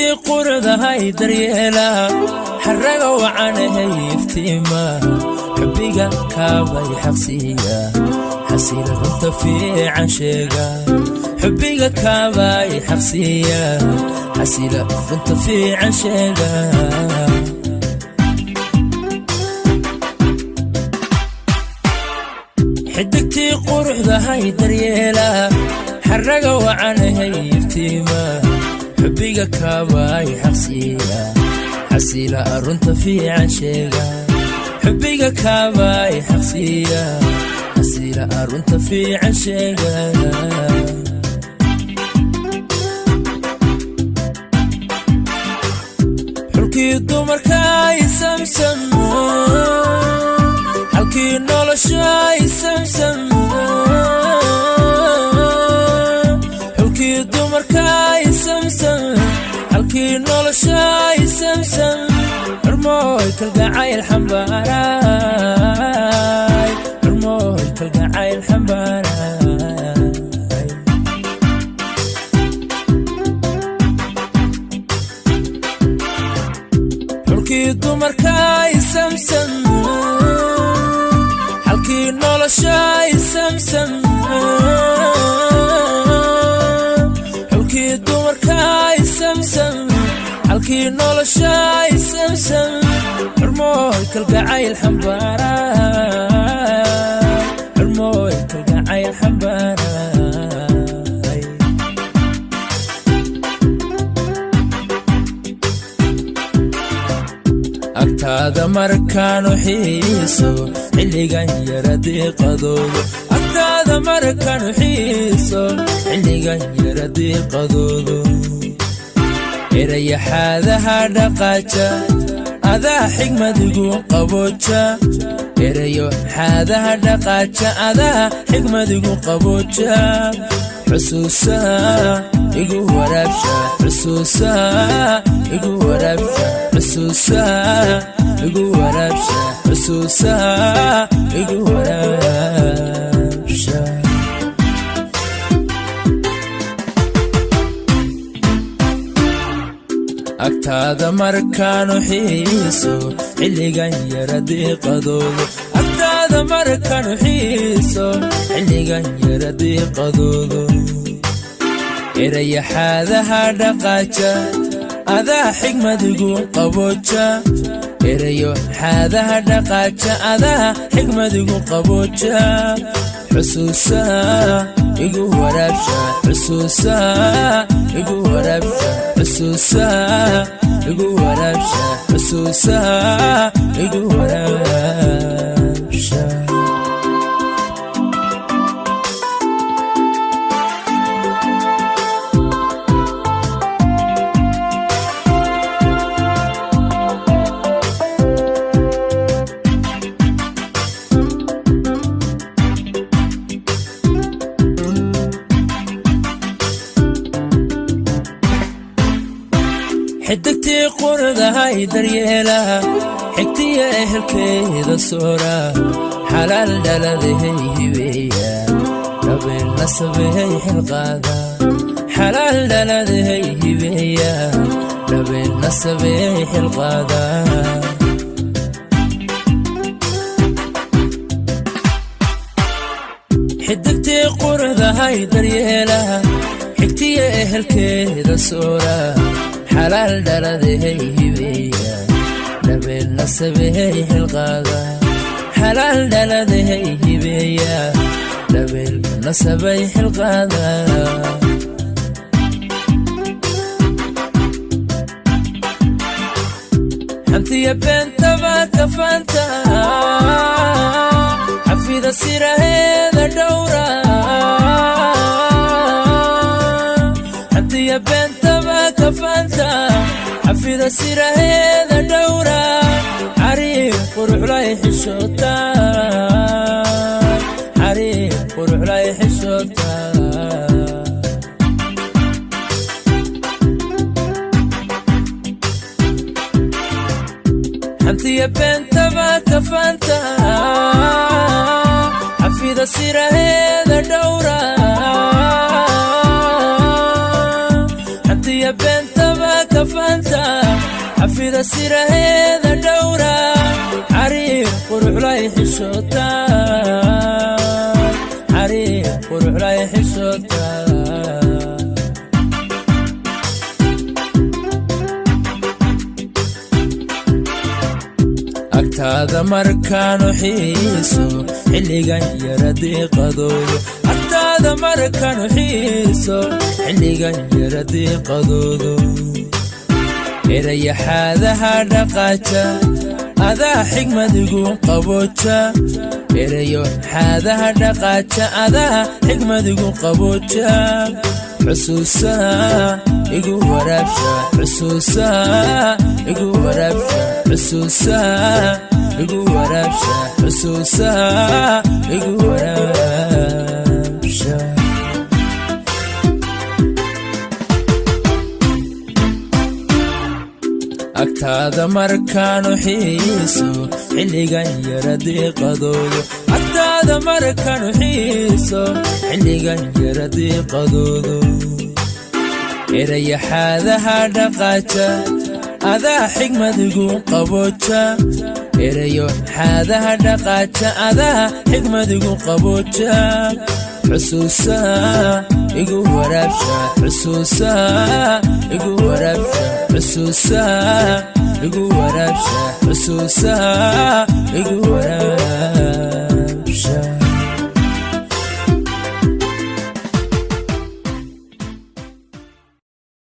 Xidigtii quruxdahay daryeela, xaraga wacanahay iftiima, xubbiga kaabay xaqsiiya, xasila runta fiican sheega. Xubbiga kaabay xaqsiiya, xasila runta fiican sheega. Xidigtii quruxdahay daryeela, xaraga wacanahay iftiima, xubbiga kaabay xaqsiiya, xasila runta fiican sheega. Xubbiga kaabay xaqsiiya, xasila runta fiican sheega. Xulkii dumarkaay samsam, halkii noloshaay samsam. Xulkii dumarkaay samsam, halkii noloshaay samsam. Xurmooy kalgacayl xambaaraay, xurmooy kalgacayl xambaaraay. Xulkii dumarkaay samsam, halkii noloshaay samsam. Xulkii dumarkaay samsam, halkii noloshaay samsam. Xurmooy kalgacayl xambaaraay, xurmooy kalgacayl xambaaraay. Agtaada markaanu xiiso, xilligan yara diiqadoodo. Agtaada markaanu xiiso, xilligan yara diiqadoodo. Erayaxaadaha dhaqaaja, adaa xigmadigu qabooja. Erayo xaadaha dhaqaaja, adaa xigmadigu qabooja. Xusuusaha igu waraabsha, xusuusaha igu waraabsha, xusuusaha igu waraabsha, xusuusaha igu waraabsha. Agtaada markaanu xiiso, xilligan yara diiqadoodo. Agtaada markaanu xiiso, xilligan yara diiqadoodo. Erayaxaadaha dhaqaaja, adaa xigmadigu qabooja. Erayo xaadaha dhaqaaja, adaa xigmadigu qabooja. Xusuusaha igu waraabsha, xusuusaha igu waraabsha, xusuusaha igu waraabsha, xusuusaha igu waraabsha. Xidigtii quruxdahay daryeela, xigtiya ehelkeeda soora, xalaal dhaladahay hibeeya, dhabeel nasabey xilqaada. Xalaal dhaladahay hibeeya, dhabeel nasabey xilqaada. Xidigtii quruxdahay daryeela, xigtiya ehelkeeda soora, xalaal dhaladahay hibeeya, dhabeel nasabey xilqaada. Xalaal dhaladahay hibeeya, dhabeel nasabay xilqaada. Xantiya beentaba kafaanta, xafida siraheeda dhowra. Xantiya beentaba kafaanta, xafida siraheeda dhowra. Xariir quruxlay xishoota, xariir quruxlay xishoota. Xantiya beentaba kafaanta, xafida siraheeda dhowra. Xantiya beentaba. kafaanta, xafida siraheeda dhowra, xariir quruxlay xishoota, xariir quruxlay xishoota. Agtaada markaanu xiiso, xilligan yara diiqadoodo. Agtaada markaanu xiiso, xilligan yara diiqadoodo. Erayaxaadaha dhaqaaja, adaa xigmadigu qabooja. Erayo xaadaha dhaqaaja, adaa xigmadigu qabooja. Xusuusaha igu waraabsha, xusuusaha igu waraabsha, xusuusaha igu waraabsha, xusuusaha igu waraabsha. Agtaada markaanu xiiso, xilligan yara diiqadoodo. Agtaada markaanu xiiso, xilligan yara diiqadoodo. Erayaxaadaha dhaqaaja, adaa xigmadigu qabooja. Erayo xaadaha dhaqaaja, adaa xigmadigu qabooja. Xusuusaha igu waraabsha, xusuusaha igu waraabsha, xusuusaha igu waraabsha, xusuusaha igu waraabsha.